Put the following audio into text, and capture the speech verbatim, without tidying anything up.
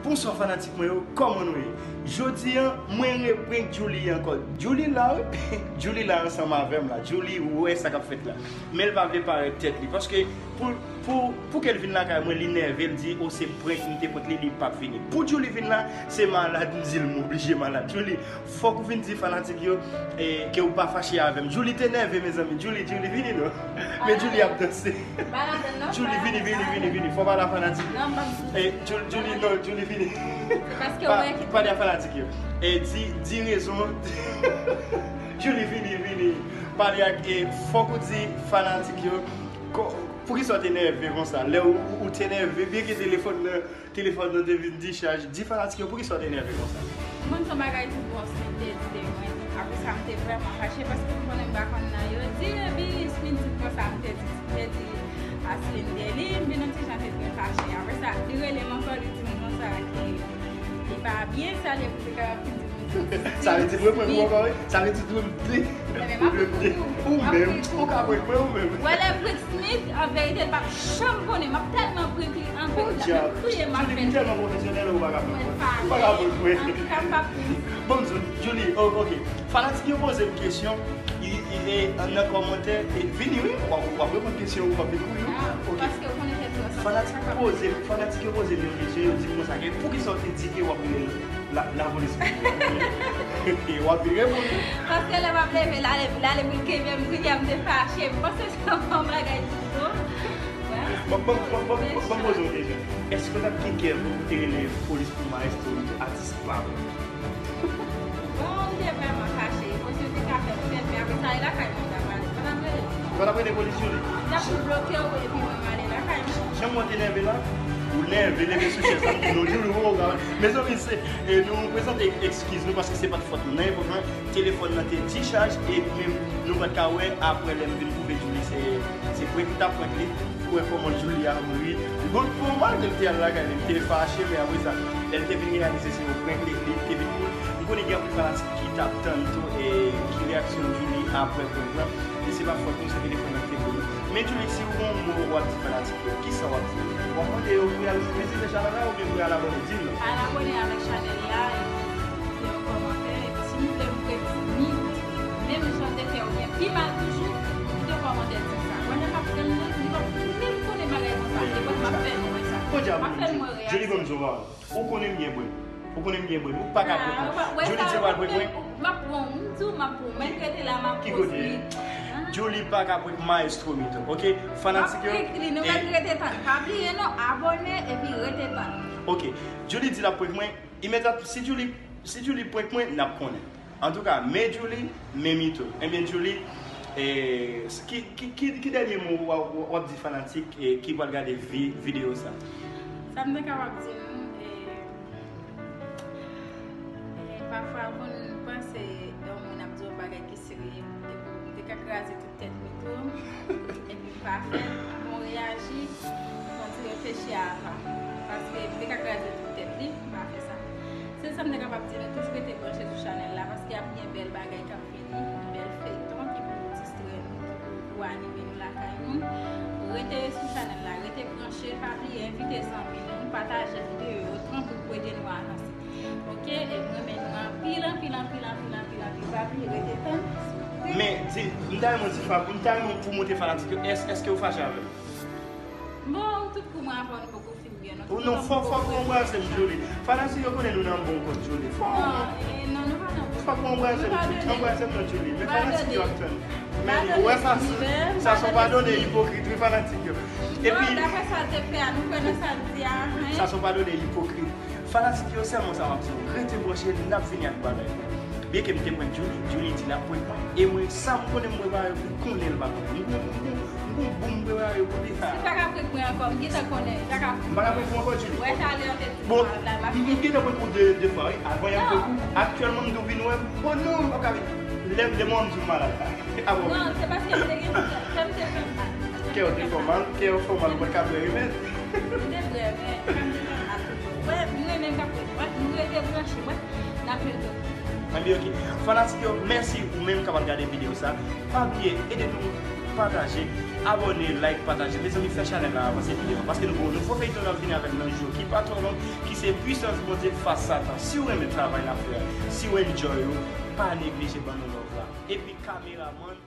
Bonswa fanatik mwen yo, kòman nou ye? Jodi a, mwen reprank Djouly ankò. Djouly la wi, Djouly la ansanm avè m la. Djouly wè sa k ap fèt la. Men l pa vle parèt tèt li. Paske pou, pou, pou ke l vin lakay mwen, li nève, l di, o se prank m te pot li, li p ap vini. Pou Djouly vin la, se malad m di l, m oblije malad. Djouly, fòk ou vin di fanatik yo, eh, ke ou pa fache avè m. Djouly te nève, mezanmi. Djouly, Djouly, vini non. Men Djouly ap danse. Djouly, vini, vini, vini, vini. Fò pale a fanatik yo. Eh, Djouly, Djouly, non, Djouly, vini. Pa-, pale a fanatik yo. Eh, di, di rezon. Djouly, vini, vini. Pale ak, eh, fòk ou di fanatik yo. Ko-, poukisa w te nève konsa? Lè ou, ou, ou te nève, byen ke telefòn nan, telefòn nan te vin dichaj. Di fanatik yo poukisa w te nève konsa. Ou konn se yon bagay tout bon Smith te di de mwen. Apre sa, m te vrèman fache paske m konnen m pa konn nan yo di, epi Smith di konsa, m te di, m te di Asline de li, m vin yon ti jan te byen fache. Apre sa, li rele m ankò, li di m konsa ke li pa byen, sa li te kapab vin di m. Sa vle di mwen prank ou ankò wi. Sa vle di dwe m de. Ou menm, ou ka prank mwen ou menm. Wè lè prank Smith, an verite, l p ap janm konnen. M ap tèlman prank li, an verite, l ap kriye, m ap fè l. Djouly, m tèlman pwofesyonèl, ou pa ka prank mwen. Ou pa ka prank mwen. Antouka, m p ap prank. Bon, m di w, Djouly, oh, ok. Fanatik yo poze m kesyon, i, i, e, nan kòmantè, e, vini wi, w ap, w ap reponn kesyon, w ap vin kouri wi. Ok. Paske w konnen tèt ou ansanm. Fanatik poze, fanatik yo poze m yon kesyon, yo di m konsa ke poukisa w te di ke w ap rele l? La, lapolis vini. W ap vin reponn. Paske lè m ap leve, l ale, l ale pou l kenbe m, kounye a m te fache. M panse se yon bagay pito. Bon, bon, bon, bon, bon, bon, poze yon kesyon. Èske w t ap gen kè pou w te rele polis pou Maestro Mito, atis pa w? Bon, m te vrèman fache. Polis yo te ka fè poutèt, men apre sa, e lakay mwen m t ap ale. Mwen t ap rele. Mwen t ap rele polis Djouly. T ap bloke w epi mwen m ale lakay mwen. Jan mwen te nève la, ou nève, leve sou chèz la, m di non, Djouly, ou ka. Mezanmi, se, e, nou prezante ekskiz nou paske se pa t fòt nou. Nan epòk lan, telefòn nan te dichaj e menm nou pa t ka wè apre lè m vin twouve Djouly se, se prank m t ap prank li. Ou wè kòman Djouly a mouri. Bon, bon, malgre l te al lakay li, li te fache, men apre sa, lè l te vin reyalize se yon prank li, li te vin mouri. M konnen gen anpil fanatik ki t ap tann tou, e, ki reyaksyon Djouly apre prank lan. E se pa fòt nou, se telefòn nan ki te pran nou. Men Djouly, si w gen yon mo w ap di fanatik yo, kisa w ap di yo? W ap mande yo pou y al vizite chanèl la oubyen pou y al abòne? Di m non. Al abòne avèk chanèl la, epi kite yon kòmantè, epi si nou vle m prank Smith, menm jan te fè ou byen pi mal toujou, kite yon kòmantè di sa. Wè lè m ap prank moun, li p ap menm konnen bagay konsa, e mwen m ap fè nou wè sa. M ap fè nou wè reyaksyon. Djouly, ban m di w yon pawòl. Ou konnen m gen brenn. Ou konnen m gen brenn. Ou pa ka prank mwen. Djouly di l pral prank mwen. M ap pran w, m di w, m ap pran w. Mwen rete la, m ap pran w. Ki kote? Djouly pa ka prank Maestro Mito, ok? Fanatik yo. M ap prank li, nou mèt rete tann. Pa bliye non, abòne epi rete tann. Ok. Djouly di l ap prank mwen. Imedyat, si Djouly, si Djouly prank mwen, n ap konnen. Antouka, men Djouly, men Mito. Ebyen, Djouly, eh, ki, ki, ki, ki dènye mo w ap, w ap di fanatik, eh, ki pral gade vi-, videyo sa? Sa m te kapab di nou, eh, eh, pafwa moun panse yon moun ap di yon bagay ki serye, epi m te ka kraze tout tèt Mito, epi m pa fè l, bon reyaji, bon ti reflechi avan. Paske m te ka kraze tout tèt li, m pa fè sa. Se sa m te kapab di nou, toujou rete branche sou chanèl la, paske ap gen bèl bagay k ap vini, bèl feyton ki pou distrè nou, ki pou anime nou lakay nou. Rete sou chanèl la, rete branche, pa bliye envite zanmi nou, pataje videyo yo, tankou pou ede nou avanse. Ok, e m renmen nou anpil, anpil, anpil, anpil, anpil, anpil. Pa bliye rete tann. Men, di, m ta renmen di fa-, m ta renmen pou montre fanatik yo, èske, èske ou fache avè m? Bon, tout kou mwen avè w nou poko fin byen, non. Ou non, fòk, fòk ou anbrase m, Djouly. Fanatik yo konnen nou nan bon kont, Djouly. Fòk ou anbrase m, anbrase m non, Djouly. Men fanatik yo ap tann. Men ou wè sa, sa se yon padone ipokrit, wi, fanatik yo. Epi, daprè sa l te fè a, nou kwè nan sa l di a, hein? Sa se yon padone ipokrit. Fanatik yo, sèlman sa m ap di nou, rete branche, n ap vini ak bagay. Byenke m te prank Djouly, Djouly di l ap prank mwen. E mwen, sa m konnen m prepare pou konnen l pa konnen. M gon, m gon, m gon boum m prepare pou li. Si l pa ka prank mwen ankò, m gentan konnen, li pa ka prank mwen. M pa ka prank ou ankò, Djouly? Wè talè an te di m malad la, m ap fè. M gentan prank ou de, de fwa, wi. Avan yè m prank ou, aktyèlman m tou vin wè m. Oh non, m pa ka vin. Lè m de mò, m di w malad la. Non, se paske m te gen, kè m te fè m mal. Kè w te fè w mal, kè w fè w mal, ou pa t ka bwè remèd. M te bwè, men kè m te fè m mal tou. Wè, m renmen m ap wè, wè, nou rete branche, wè, n ap jwenn nou. Anben, ok. Fanatik yo, mèsi ou menm k ap gade videyo sa. Pa bliye, ede nou Pataje, abòne, like, pataje. Mezanmi, fè chanèl la avanse pi devan. Paske nou gen yon nouvo feyton n ap vini avèk nan jou ki pa twò long, ki se Pwisans Bondye fas Satan. Si w renmen travay n ap fè a, si w enjoy ou, pa neglije ban nou love la. Epi kameramann,